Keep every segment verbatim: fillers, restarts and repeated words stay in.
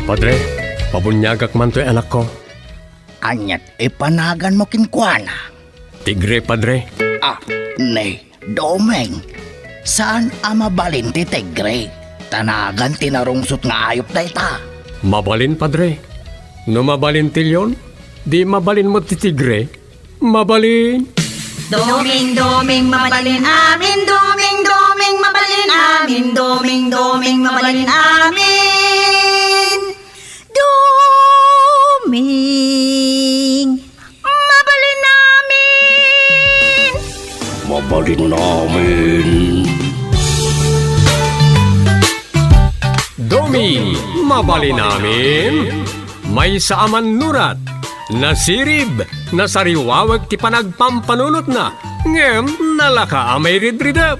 Padre, pabuniagak man toy anakko. Aniat ipanaganmo kenkuana? Tigre, Padre. Ah, ni, Doming, saan a mabalin ti tigre? Ta nagan ti narungsot nga ayup dayta. Mabalin, Padre. No mabalin ti leon, di mabalin met ti tigre. Mabalin. Doming, doming, mabalin amin. Doming, doming, mabalin amin. Doming, doming, mabalin amin. Doming, mabalin amin. Mabalin amin. Doming, mabalin amin. Maysa a mannurat, nasirib, nasariwawek ti panagpampanunotna, ngem nalaka a mairidridep.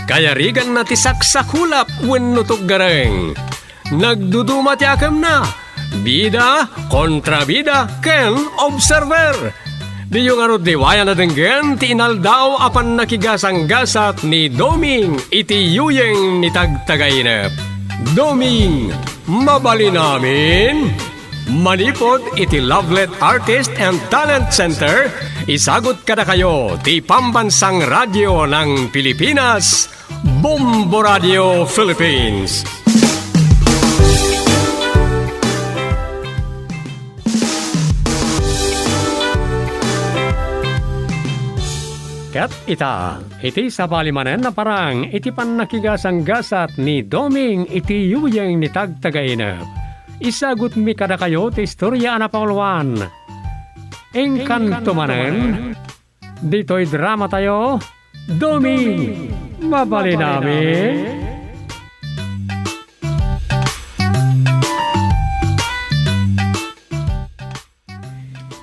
Kayariganna ti saksakulap wenno tuggareng. Nagduduma ti akemna, bida, kontrabida, ken observer. Diyo ngarud liwayan a denggen ti inaldaw a pannakigasanggasat ni Doming iti yuyeng ni Tagtagainep. Doming, mabalin amin? Manipud iti Lovelet Artist and Talent Center, isagut kadakayo ti Pambansang Radyo ng Pilipinas, Bombo Radio Philippines. Ket ita, iti sabali manen a parang iti pannakigasanggasat ni Doming iti yuyeng ni Tagtagainep, isagutmi kadakayo ti istoria a napauluan. Inkanto manen, ditoy dramatayo, Doming, mabalin amin?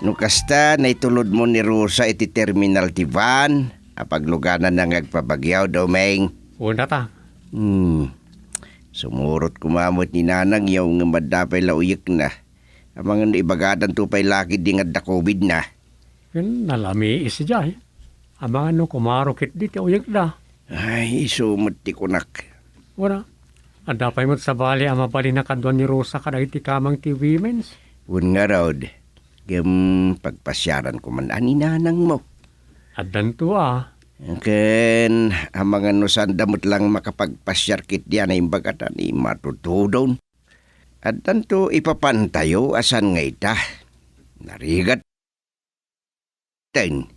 No kasta, naitulodmo ni Rosa iti terminal ti van a paglugananna nga agpabagyaw, Doming. Una ta. Hmm. Sumurot koma met ni nanangyo ngem adda pay la uyekna. Amangan no ibagadanto pay la ketdi nga adda COVID na. Ken nalamiis idiay. Amangan no kumaro ketdi ti uyekda. Ay, isu met ti kunak. Wala. Adda pay met sabali a mabalin a kaduan ni Rosa kadagiti kamang ti women's. Wen ngarud, ngem pagpasiaranko man a ni nanangmo. Addanto a. Ken amangan no saanda met lang makapagpasiar ketdi a naimbag a ta ni matutudon. Addanto ipapantayo a saan nga ita. Narigat ten.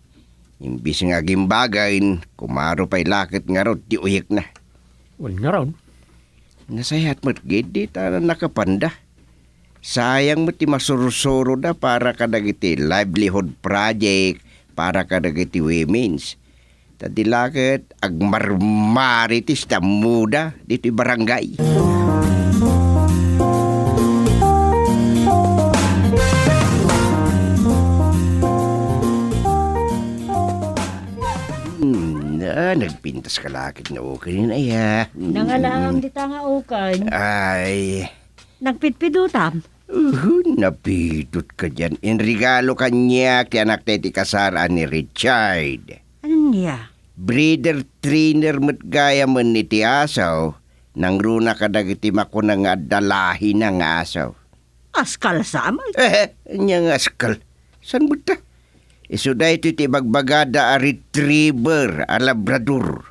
Imbis nga agimbagen, kumaro pay la ket ngarud ti uyekna. Wen ngarud? Nasayaat met ketdi ta nakapanda. Sayang met ti masursuroda para kadagiti livelihood project, para kadagiti women's. Ta di la ket agmarmarites ti ammoda ditoy barangay. Hmm, ah, nagpintas ka la ket nga ukay aya. Nangalaam dita nga ukay. Ay. Nagpidpidotam? Uhun, napidot ka diay. Inregalo kaniak ti anakta iti kasar a ni Richard. Ania? Breeder trainer met gayamen iti aso, nangruna kadagiti makuna nga adda lahina nga aso. Askal sa met? Eh, ania nga askal? Saan met ta? Isu daytoy ti ibagbagada a retriever a Labrador.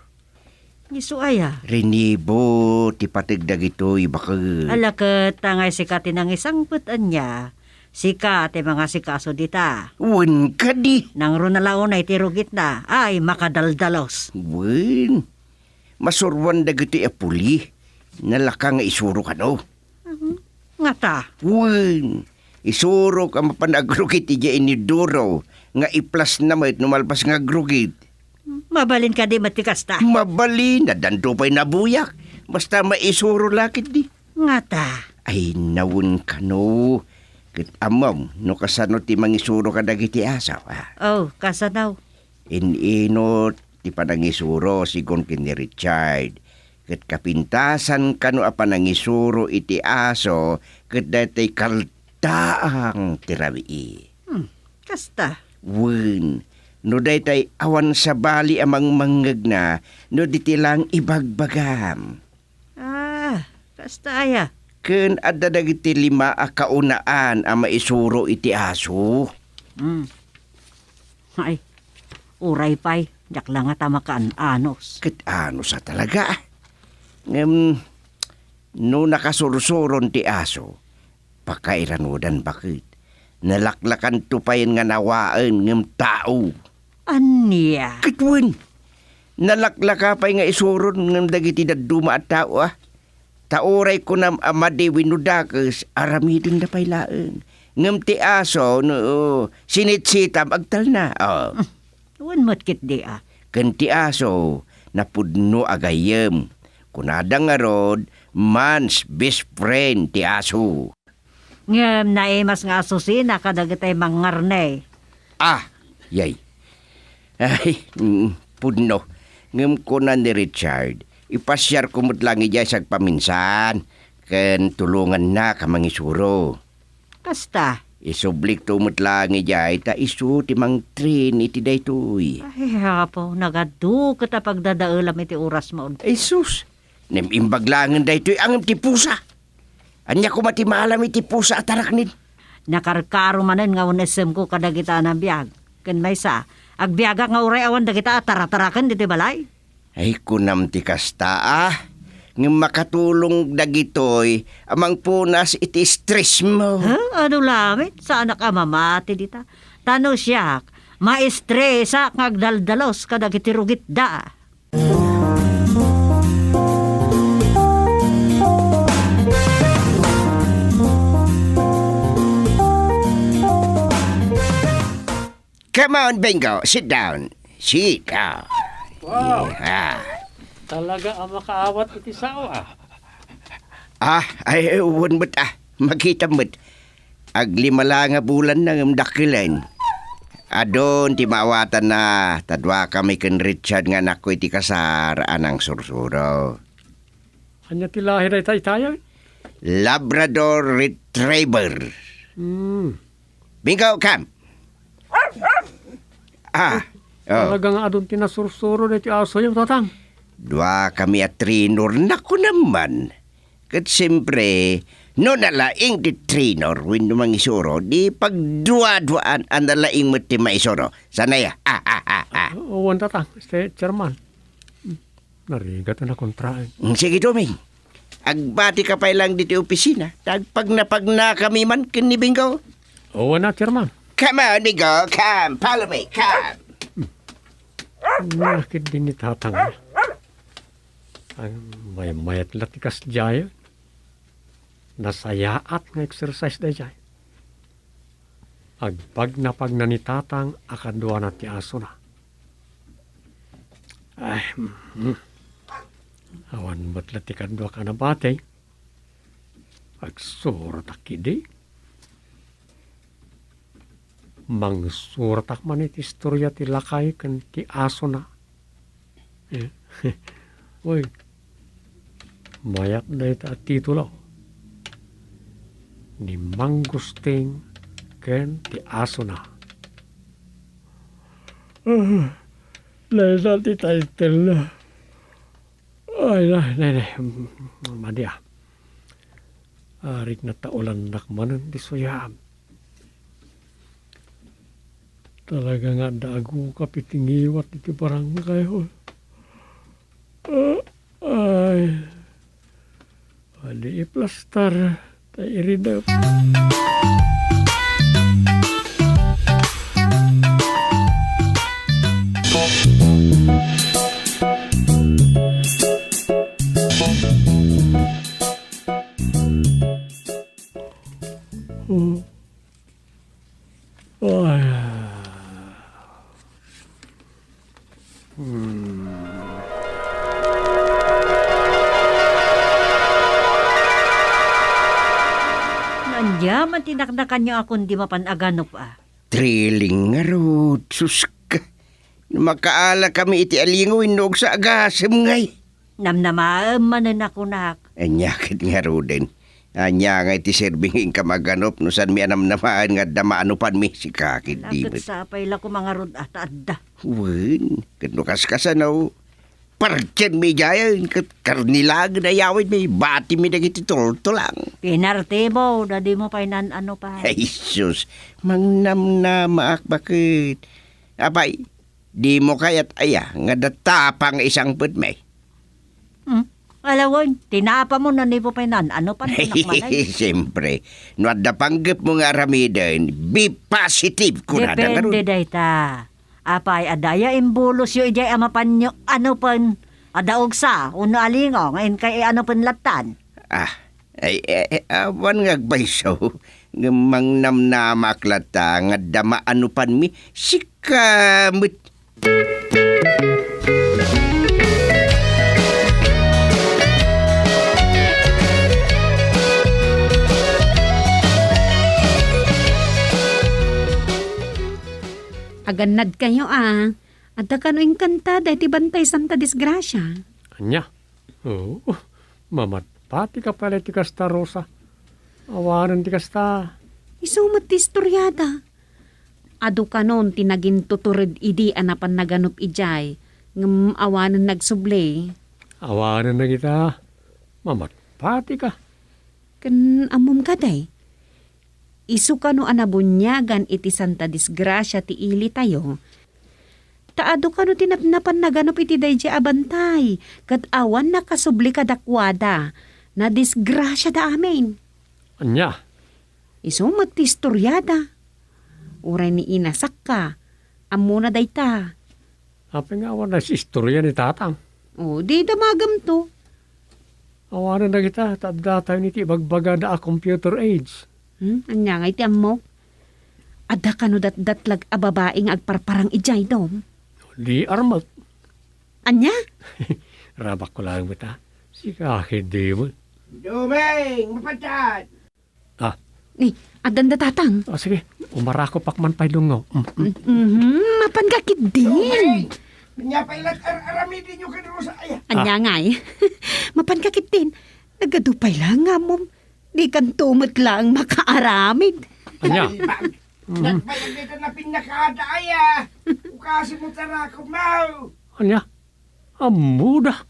Isu aya? Rinibo ti pateg dagitoy baket. Ala ket, tangay sika ti nangisangpet ania? Sika ti mangasikaso dita. Wen kadi. Nangruna la unay ti rugitna. Ay, makadaldalos. Wen. Masuroan dagitoy a puli. Nalaka nga isuro kano. Mhm. Ngata? Wen, isurok a mapan agrugit idiay inidoro nga iplasna met no malpas nga agrugit. Mabalin kadi met ti kasta? Mabalin, addanto pay nabuyak. Basta maisuro la ketdi. Ngata? Ay, nawen kano. Ket ammom no kasano ti mangisuro kadagiti aso, a? Oh, kasano? In-inot ti panangisuro sigun ken ni Richard, ket kapintasan kano a panangisuro iti aso ket daytoy kaldaang ti rabii. Hmm, kasta? Wen, no daytoy awan sabali a mangmangngegna no ditoy lang ibagbagam. Ah, kasta aya? ken adda dagiti lima a kaunaan a maisuro iti aso. Hmm. Ay, uray pay, diak la ngata makaan-anos. Ket anos a talaga, ah. Ngem, no nakasursuron ti aso, pakairanudan baket. Nalaklakanto payen nga nawaen ngem tao. Ania? Ket wen, nalaklaka pay nga isuron ngem dagiti dadduma a tao, ah. Ta uray kunam a madi wenno dakes, aramidenda pay laeng. Ngem ti aso, no sinitsitam, agtalna. Oh. Wen met ketdi, ah. Ken ti aso, napudno a gayyem. Kunada ngarud, man's best friend ti aso. Ngem naimas nga asusina kadagiti mangngarnay. Ah, yay. Ay, mm, pudno. Ngem kuna ni Richard, ipasiarko met laeng idiay sagpaminsan, ken tulongannak a mangisuro. Kasta? Isublikto met laeng idiay ta isu ti mangtrin iti daytoy. Ay, Apo, nagadu ket a pagdadaelam iti orasmo. Ay, sus! Ngem imbag laengen daytoy, ngem ti pusa. Ania koma ti maalam iti pusa a taraknen? Nakarkaro manen nga un-essemko kadagita a nabiag. Ken maysa, agbiagak nga uray awan dagita a tarataraken ditoy balay. Ay, kunam ti kasta, ah. Ngem makatulong dagitoy a mangpunas iti stress mo. Ha? Adu lamet? Saanak a mamati dita. Ta no siak, maestresak nga agdaldalos kadagiti rugitda. Come on, Bingo. Sit down. Sit. Ah. Wow. Yeah. Talaga a makaawat iti sao, ah. Ah, ay, wen met, ah. Makita met. Aglima la nga bulanna ngem dakkelen. Adun ti maawatanna, ta duakami ken Richard nga anakko iti kasar a nangsursuro. Ania ti lahi dayta itayen? Labrador Retriever. Hmm. Bingo, come. Ah, oh. Talaga nga adun ti nasursuro daytoy asoyo, Tatang. Duakami a trainer, naku naman. Ket siempre, no nalaing ti trainer wenno mangisuro, di pagduaduaan a nalaing met ti maisuro. Sanay, ah, ah, ah, ah. Wen, Tatang, Mister Chairman. Hmm, narigat a nakontraen. Mm, sige, Doming. Agbatika pay laeng ditoy opisina, ta agpagnapagnakami man ken ni Bingo. Wen a, Chairman. Come on, Bingo, come, follow me, come. Hmm. Nakit din ni Tatang. Ang mayat-mayat la ti kasdiay. Nasayaat nga exercise daydiay. Agpagnapagna ni Tatang a kaduana ti asona. Ay, mm. Awan met la ti kaduak a nabati. Agsurotak idi. Mangsurotak man iti istoria ti lakay ken ti asona. Eh, uy, mayat dayta a titulo. Ni Manggusting ken ti asona. Ah, dayta ti title-na. Ay, nay, nay, nay. Madi, ah. Arik nataolannak manen ti suyaam. Talaga nga adda agukap iti ngiwat iti barangay hall. Ah, ay. Adi iplastar. Ta iridep. Hmm. Ay. Hmm. Ania man ti naknakanyo a kundi mapan aganup, a? Thrilling ngarud, sus ka. Makaala kami iti alingo wenno agsa a gasem ngay. Namnamaem manen a kunak. Ania ket ngaruden? Ania nga iti serbing inkam aganup no saanmi a namnamaen nga adda maanupanmi? Sika ket di met. Ket sapay la koma ngarud a ta adda. Wen, ket no kaskasano, Parken mi idiayen, ket karni laeng a yawidmi, batimi dagiti tultulang. Pinartibo, da dimo pay naan-ano pa. Ay, sus, mangnamnamaak baket. Apay, dimo kayat aya nga adda tapa nga isangpetmi? Hmm? Ala wen, ti napam, naan-ano pay naan-ano pa, anak manay. Siyempre, no adda panggepmo nga aramiden, be positive, kunada ngarud. Depende dayta. Apay, adda aya imbulosyo idiay a mapanyo anopen? Adda ugsa, wenno alingaw, nga inkay ianopen lattan? Ah, ay, eh, eh, awan nga agpayso. Ngem mangnamnamaak latta nga adda maanopanmi, sika met. Agannadkayo, a. Adda kano inkanta daytoy Bantay Santa Disgracia? Ania? Oo. Mamatpatika pay ti kasta, Rosa. Awanen ti kasta. Isu met ti istoriada. Adu kanon ti nagintutured idi a napan naganup idiay, ngem awanen nagsubli. Awanen dagita. Mamatpatika. Ken ammom kadi, isu kano a nabuniagan iti Santa Disgracia ti ilitayo. Ta adu kano ti napnapan naganup iti daydiay a bantay, ket awan nakasubli kadakuada. Nadisgrasiada amin. Ania? Isu met ti istoriada. Uray ni inasakka, ammona dayta. Apay nga awan nga istorya ni Tatang? O, di damagamto. Awanen dagita, ta adda tayo iti ibagbagada a computer age. Hmm, ania nga iti ammo? Adda kano datdatlag a babai nga agparparang idiay, Dom? Di armak. Ania? Rabak ko laeng met, a. Sika, di mo. Doming, mapadaan! Ah. Ni, addanda, Tatang. Ah, sige. Umarakupak man pay dungngo. Mm, mm. Mhm, mapan ka ketdin. Ania pay la ar-, aramidenyo ken Rosa, aya? Ania ngay? Mapan ka ketdin. Nagadu pay la nga ammom. Dikanto met laeng makaaramid. Ania? Nagbayag dita na pinnakada, aya. Ukasim mo tarakop mo. Ania? Ammoda.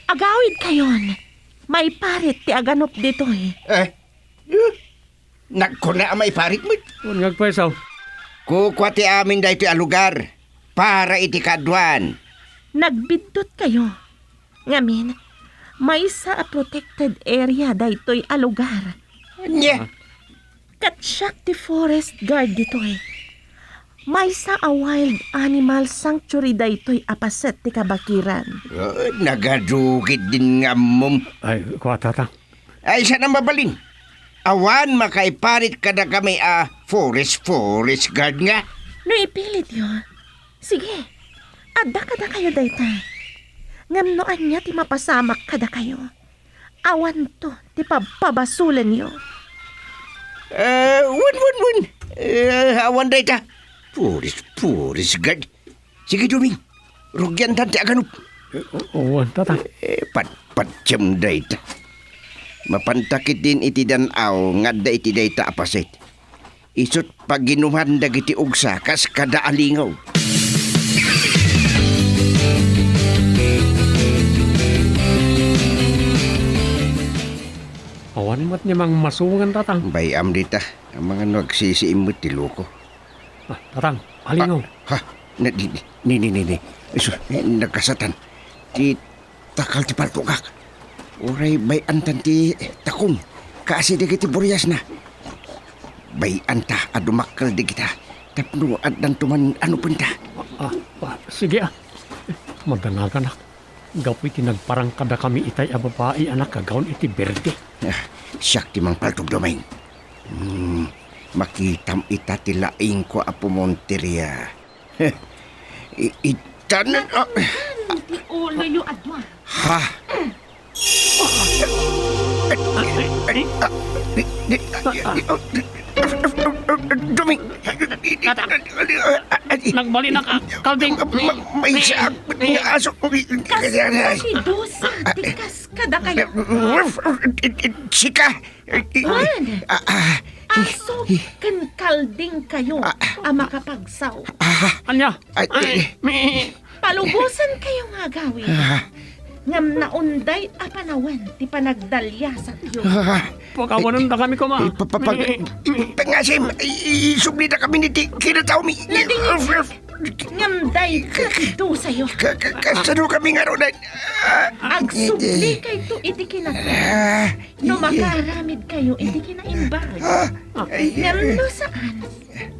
Agawidkayon. Maiparit ti aganup ditoy. Eh? Eh? Nagkuna a maiparit met. Wen nga agpayso. Kukua ti amin daytoy a lugar para iti kaaduan. Nagbiddutkayo. Ngamin, maysa a protected area daytoy a lugar. Ania? Ah. Ket siak ti forest guard ditoy. Maysa a wild animal sanctuary daytoy a paset ti kabakiran. Ah, nagadu ketdin nga ammom. Ay, kua, Tatang. Ay, saan a mabalin? Awan makaiparit kadakami a forest, forest guard nga? No ipilityo, sige, adda kadakayo dayta. Ngem no ania ti mapasamak kadakayo, awanto ti pabpabasolenyo. Eh, wen, wen, wen. Eh, awan dayta. Forest, forest guard. Sige, Doming. Rugiantan ti aganup. Eh, o-, awan, Tatang. Eh, patpatiem dayta. Mapanta ketdin iti dan-aw nga adda iti dayta a paset. Isut' paginuman dagiti ugsa kas kada alingaw. Awan met ni mangmasungan, Tatang. Bay-am dita. Amangan no agsisiim met ti loko. Ah, Tatang, alingaw. Ah, ha? Na, di, di, ni, ni, ni, ni. Isu, eh, nagkasatan. Ti takal ti paltogak. Uray bay-antan ti takon. Kaasi dagiti buriasna. Bay-anta a dumakkel dagita. Tapno addanto man anupenta. Ah, ah, ah, sige, ah. Madanaganak. Gapu iti nagparang kadakami itay a babai a nakagawn iti berde. Ah, siak ti mangpaltog, Doming. Hmm, makitam ita ti laingko a pumonteria. I-, itanen, ah. Ti uloyo a dua. Ha? Doming. Tata. Nagbalinak, ah, Kalding. Ma-, ma-, maysa nga aso. Kas-, kasidusa, ti kas-, kadakayo. Sika. Wen, ah, ah, aso ken kalding kayo a makapagsaw. Ah, Ania? Ay, ay, ay, mi- Palubosan kayo nga agawid. Ah. Ngem naunday a panawen ti panagdaliasatyo. Ah. Pakawanendakami koma. Eh, pa-, pa-, pa-, Mi- mi- pangasim, i-, i-, isublidakami iti kinataomi. Nadingit. Ngem dayta ti dusayo. Ka-, ka-, kasano kami ngaruden? Ah, agsubli kayto iti kinatao. Ah, no makaramid kayo iti kinaimbag. Ah, ay, ngem no saan,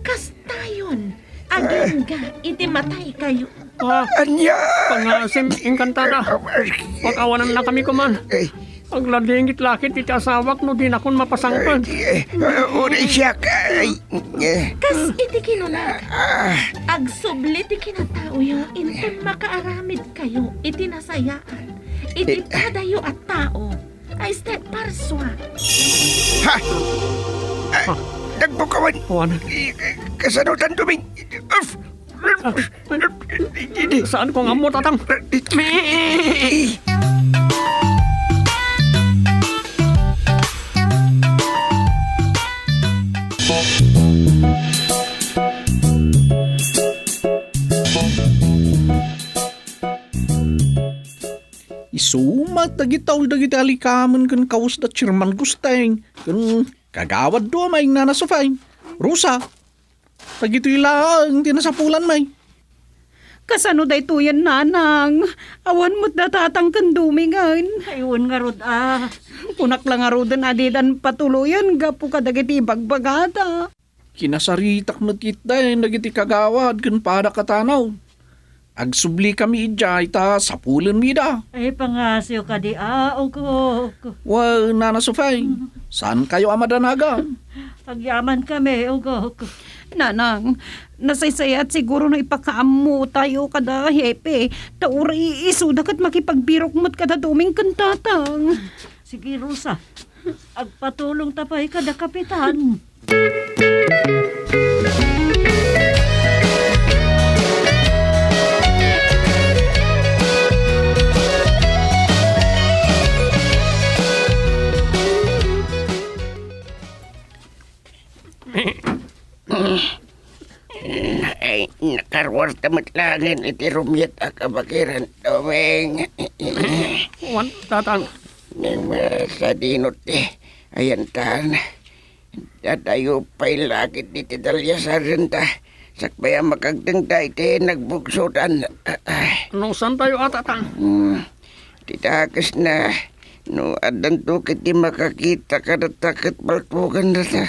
kastayon, agingga iti matay kayo. Ah, ania? Pangasim, Encantada. Pakawanennakami koman. Ay. Agladingit lakit iti asawak no dinakon mapasangpet. Ay, eh, uh, uray siak, ay, eh. Kas iti kinunak, ah, agsubli ti kinataoyo inton makaaramid kayo iti nasayaan iti kadayo a tao. Ay, step parsua. Ha? Ah, nagbukawan. Awan. Eh, kasano tan duming? Uf! Saan ko nga ammo, Tatang? Isu met dagiti taul dagiti alikamen ken kawes da Chairman Gusteng ken Kagawad Doming, Nana Sofie. Rosa, dagitoy laeng ti nasapulanmi. Kasano daytoyen, Nanang? Awan met da Tatang ken Domingen. Ay, wen ngarud, a. Kunak la ngaruden a didan patuloyen gapu kadagiti ibagbagada. Kinasaritak met ketdin dagiti kagawad ken padak a tanaw. Agsublikami idiay ta sapulenmi da. Ay, pangasio kadi a, ugok. Wen, Nana Sofie, saankayo a madanagan? Agyamankami, ugok. Nanang, nasaysayaat siguro no ipakaammotayo kada Hepe, ta uray isuda ket makipagbirok met kada Doming ken Tatang. Sige, Rosa. Agpatulongta pay kada Kapitan. Ay, nakaruarta met laengen iti rumiat a kabagiran, Doming. Wen, Tatang. Nang masadinot ti ayantan. Datayo pay lakit diti daliasarenta, sakbay a makagtengda iti nagbugsotan. Ah, ah. No, saantayo a, Tatang? Hmm. Ti dakesna, no addanto ket ti makakita kadata ket paltogandata,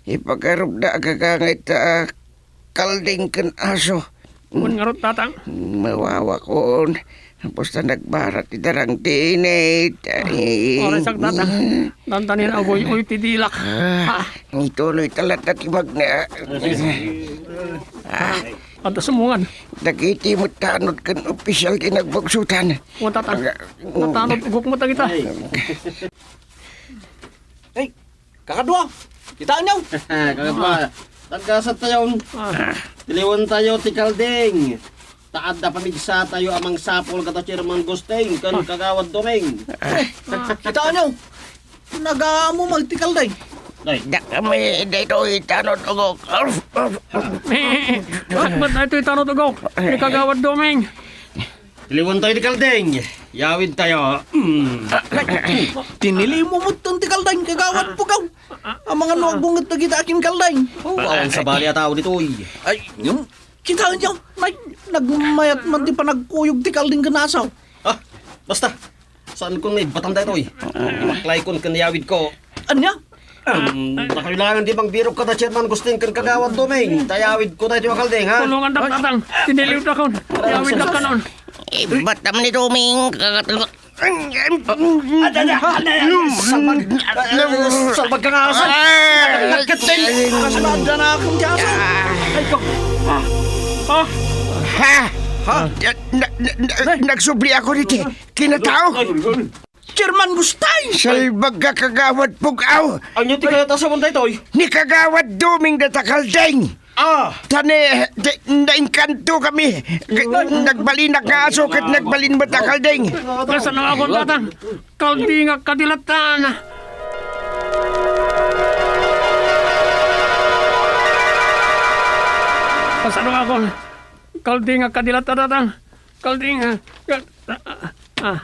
ipagarupda a gagangayta a kalding ken aso. Wen ngarud, Tatang? Mawawakon. Basta nagbarat ti darang ti init. Ay. Oras ak, Tatang. Dandanin aguy-uy ti dilak. Ah, ah. Ituloy ta latta ti magna. Ah. Adda sumungan. Dagiti met tanod ken opisyal ti nagbugsotan. O, Tatang. Aga, natanod ugok met dagita. Ay. Ay, kakadua, kitaenyo? Kakadua, taggasattayon. Ah. Tiliwentayo ti kalding. Ta adda pamigsatayo a mangsapul kada Chairman Gusting ken Kagawad Doming. Ah. Kitaenyo? Nagaammo met ti kalding. Ay. Dakami daytoy tanod ugok. Arf, arf, arf. Wen, wen, daytoy tanod ugok ni Kagawad Doming. Tiliwentayo ti kalding. Yawidtayo. Mm. Tiniliwmo met ti kalding, Kagawad Pugaw. Amangan no aggunget dagita a kinkalding. O, awan sabali a tao ditoy. Ay, ngem, kitaenyo, nay, nagmayat man ti panagkuyog ti kalding ken aso. Ah, basta. Saanko nga ibbatan daytoy. Maklaykon ken yawidko. Ania? Em, dakayo laeng ti mangbirok kada Chairman Gusting ken Kagawad Doming. Ta yawidko daytoy a kalding, ha? Tulongandak, Tatang. Tiniliwdakon. Yawiddak kanon. Ibbatam ni Doming, kagat-, Ada, ada, ada, ada. Salbag. Salbag ka nga, aso. Ay. Nagkateng. Kasaladan na akong tiyaso. Ay, ko. Ah. Ah. Ha? Ha? Na, na, na, nagsubli ako diti kinatao. Ay. Chairman Gustay! Salbag ka, Kagawad Pugaw! Ania ti kayat a sawen daytoy? Ni Kagawad Doming data kalding! Ah! Tani, di, nainkanto kami. K-, nagbalinak nga aso ket nagbalin met a kalding. Kasano akon, Tatang? Kaldingak kadi lattan. Kasano akon? Kaldingak kadi lattan, Tatang. Kaldingak. Ah, ah,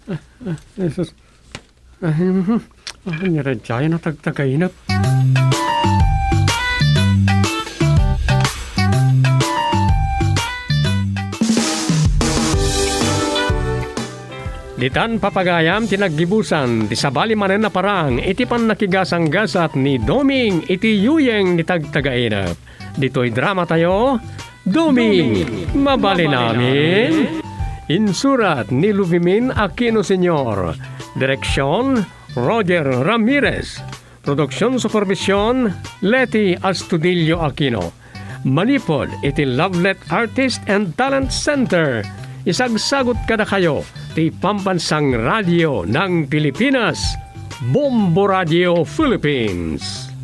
ah, ah, Jesus. Ay, mhm. Ah, ni Rejay, natagtagainep. Ditan, papagayam, ti naggibusan ti sabali manen a parang iti pannakigasanggasat ni Doming iti yuyeng ni tagtagainep. Ditoy dramatayo, Doming, mabalin amin. Insurat ni Luvimin Aquino Senior. Direksyon, Roger Ramirez. Produksion supervision, Leti Astudillo Aquino. Manipud iti Lovelet Artist and Talent Center, isagsagut kadakayo ti Pambansang Radio ng Pilipinas, Bombo Radio Philippines.